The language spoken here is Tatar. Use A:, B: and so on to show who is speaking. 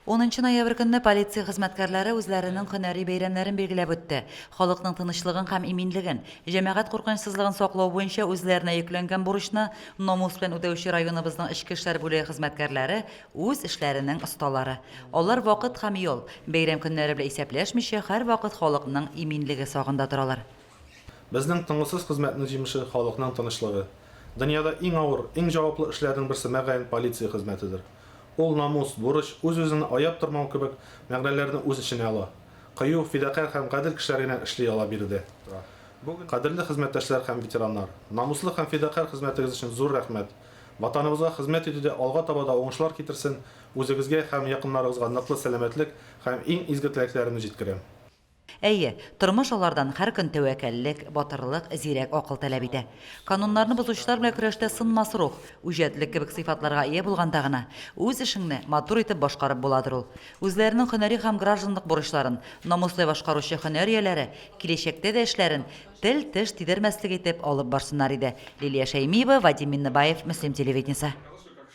A: Унынчы ноябрь көнне полиция хезмәткәрләре үзләренең һөнәри бәйрәмнәрен билгеләп үтте. Халыкның тынычлыгын һәм иминлеген, җәмәгать куркынычсызлыгын саклау буенча үзләренә йөкләнгән бурычны намус белән үтәүче районыбызның эчке эшләр бүлеге хезмәткәрләре үз эшләренең осталары. Алар вакыт һәм ял, бәйрәм көннәре белән исәпләшмичә, һәрвакыт халыкның иминлеге сагында торалар.
B: Безнең тынгысыз хезмәтнең җимеше, халыкның тынычлыгы. Дөньяда иң авыр, иң җаваплы эшләрнең берсе, мөгаен, полиция хезмәтедер. Ул намус, бурыч, үз-үзеңне аяп тормау кебек мәгънәләрне үз эченә ала. Кыю, фидакарь һәм гадел кешеләр генә эшли ала биредә. Кадерле хезмәттәшләр һәм ветераннар! Намуслы һәм фидакарь хезмәтегез өчен зур рәхмәт! Ватаныбызга хезмәт итүдә алга таба да уңышлар китерсен, үзегезгә һәм якыннарыгызга ныклы сәламәтлек һәм иң изге теләкләремне җиткерәм.
A: Әйе, тормыш алардан һәр көн тәвәккәллек, батырлык, зирәк акыл таләп итә. Кануннарны бозучылар белән көрәштә сынмас рух, үҗәтлек кебек сыйфатларга ия булганда гына, үз эшеңне матур итеп башкарып буладыр ул. Үзләренең һөнәри һәм гражданлык бурычларын намуслы башкаручы һөнәр ияләре киләчәктә дә эшләрен тел-теш тидермәслек итеп алып барсыннар иде. Лилия Шәймиева, Вадим Миннебаев, Мөслим телевидениесе.